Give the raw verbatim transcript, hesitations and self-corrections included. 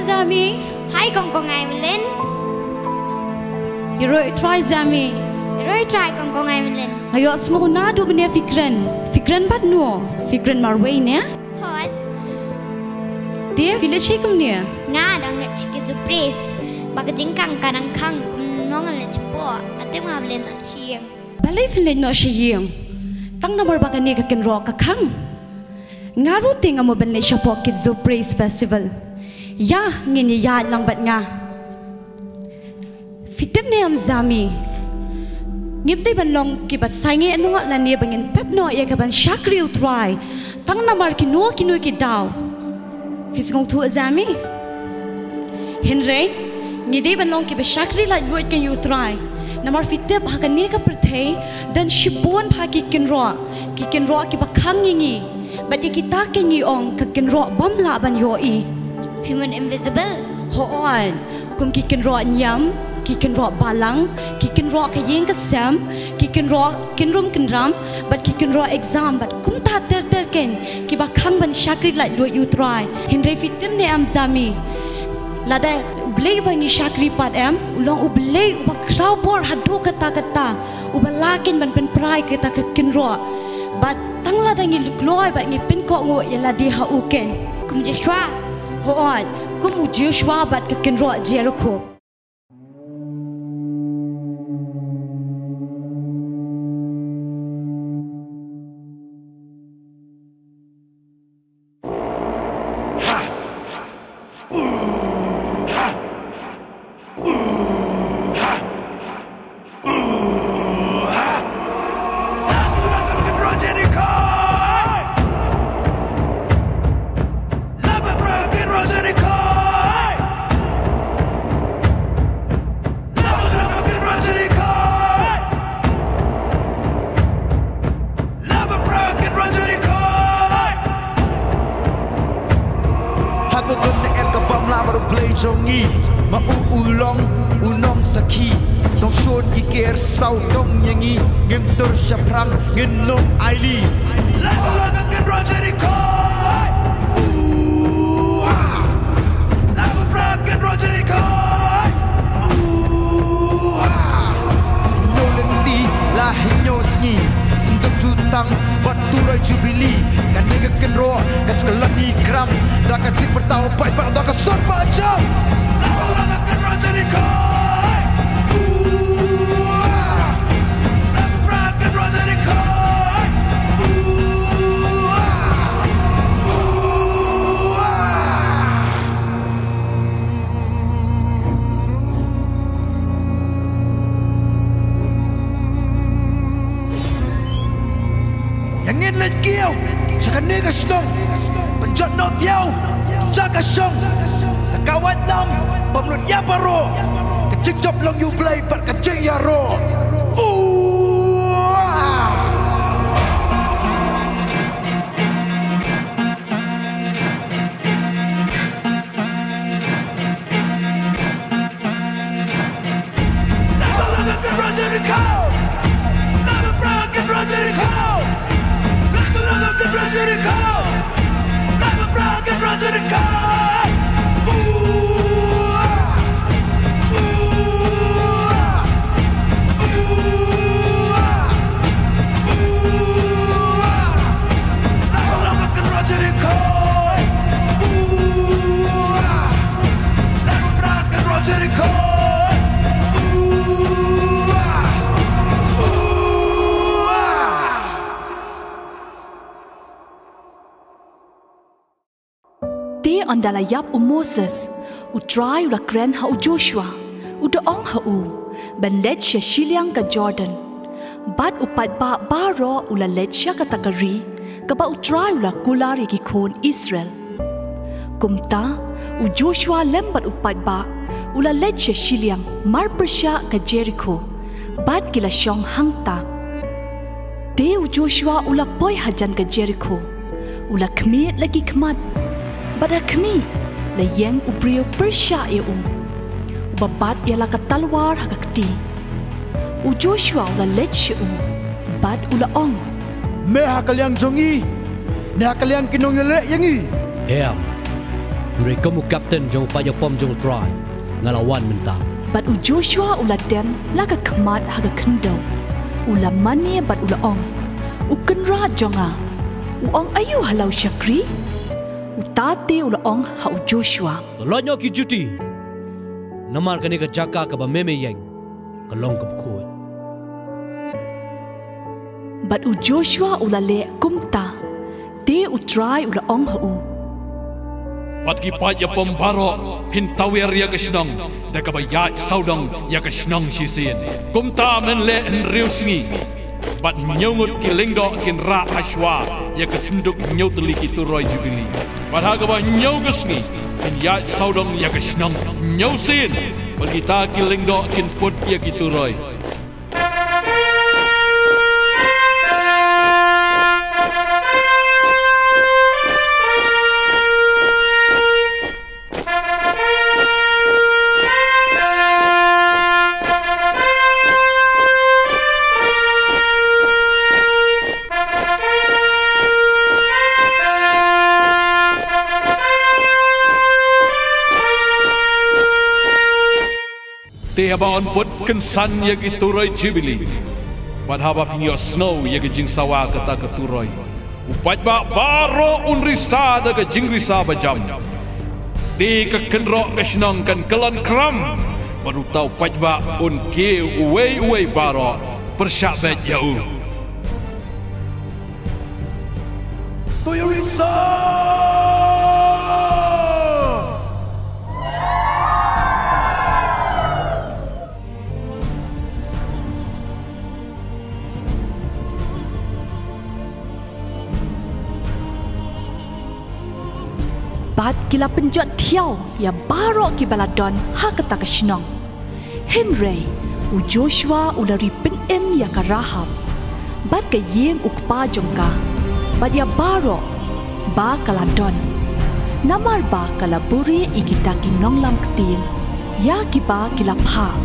Zami. Hai kong kong ai mlin. Ïaroh Trai Zami. Ïaroh Trai kong kong ai mlin. Nga ïohsngew naduh mynne phi kren. Phi kren bad no? Phi kren marwei ne? Hooid. Te phi leit shaei kumne? Nga dang leit sha ki Jew praise. Ba ka jingkhang ka dang khang kumno ngan leit shapoh. Nga tip nga leit noh sha ïing. Balei phin leit noh sha ïing? Tang namar ba kane ka kynroh ka khang. Nga ruh te nga mut ban leit shapoh ki Jew praise festival. Ïa, ngin ïaid lang bad nga. Phi tip ne em Zami? Ngim dei ban long kiba sangeh noh lane ba ngin pep noh ïa kaban shakri U Trai. Tang namar kino kino ki daw. Phi sngewthuh Zami? Hynrei ngi dei ban long kiba shakri laitluid ïa U Trai. Namar phi tip ha kane ka pyrthei don shibun bha ki kynroh, ki kynroh kiba khang ïa ngi. Bad ïa kita ki ngi ong ka kynroh bym lah ban ïohi. Phi mut invisible? Hooid, kum ki kynroh niam, ki kynroh balang, ki kynroh ka ïing ka sem, ki kynroh kynrum kynram, bad ki kynroh exam, bad kumta ter ter kein, kiba khang ban shakri laitluid ïa U Trai. Hynrei phi tip ne em Zami? Lada U Blei ba ngi shakri pat em, u long U Blei uba khraw bor haduh katta katta, uba lah kein ban pynpra ïa kata ka kynroh. Bad tang lada ngi kloi bad ngi pynkohnguh ïa lade ha u kein. Kum Joshua. Hooid, kum u Joshua bad ka kynroh Jericho. Hato don ne em ka bym lah bad U Blei jong ngi? Ma u u long u nongsakhi. Nongshun ki ker sawdong ïa ngi. Ngim tur shaphrang, ngin ym ailad. Laba laba ka kynroh Jeriko. Ooh, ah. Laba pra ka kynroh Jeriko. Ooh, ah. Hynñiew lynti la hynñiew sngi, synduk jutang bad turoi jubili. Kane ka kynroh ka jingkylli kram da ka jingpyrta u paidbah da ka sur ba jam. Laba laba ka kynroh Jeriko. Ooh, ah. Laba pra ka kynroh Jeriko. Ooh, ah. Ooh, ah. Ïa ngin leit kiew sha kane ka shnong, ban jot noh thiaw sha ka shong. Ka kawai tam bym nud ïa baroh, ka jingjop long ïa U Blei bad ka jingïaroh. Ooh! Te ynda la ïap u Moses, U Trai u la kren ha u Joshua, u da ong ha u, ban leit sha shiliang ka Jordan. Bad u paidbah baroh u la leit sha kata ka ri kaba U Trai u la kular ïa ki khun Israel. Kumta u Joshua lem bad u paidbah u la leit sha shiliang marpyrshah ka Jeriko, bad ki la shong hangta. Te u Joshua u la poi hajan ka Jeriko, u la khmih la ki khmat, bad ha khmih la ïeng u briew pyrshah ïa u, uba bat ïa la ka talwar ha ka kti. U Joshua u la leit sha u, bad u la ong, me ha ka liang jong ngi, ne ha ka liang ki nongïaleh ïa ngi? Em, Hynrei kum u kapten jong u paid ïapom jong U Trai, nga la wan mynta. Bad u Joshua u la dem la ka khmat ha ka khyndew, u la mane bad u la ong, U Kynrad jong nga, u ong aïu ha la u shakri? Uta te u la ong ha u Joshua, To lait noh ki juti, namar kane ka jaka kaba me me ïeng ka long kaba khuid. Bad u Joshua u la leh kumta, te U Trai u la ong ha u, Bad ki paid ïapom baroh phin tawiar ïa ka shnong da kaba ïaid sawdong ïa ka shnong shisien. Kumta men leh hynriew sngi. Bad hynñiew ngut ki lyngdoh kin rah ha shuwa ïa ka synduk hynñiew tylli ki turoi Jubili. Bad ha kaba hynñiew ka sngi, kin ïaid sawdong ïa ka shnong hynñiew sien. Bad kita ki lyngdoh kin put ïa ki turoi. Te haba yn put kynsan ïa ki turoi Jubili, bad haba phin ïohsngew ïa ka jingsawa kata ka turoi, u paidbah baroh un risa da ka jingrisa bajam. Te ka kynroh ka shnong kan kyllon kram, bad uta u paidbah un kiew uwei uwei baroh pyrshah beit ïa u. To ïa risa! Bad ki la pynjot thiaw ïa baroh kiba la don ha kata ka shnong. Hynrei u Joshua u la ri pynim ïa ka Rahab, bad ka ïing u kpa jong ka, bad ïa baroh ba ka la don. Namar ba ka la buhrieh ïa kita ki nonglam ktien ïa kiba ki la phah.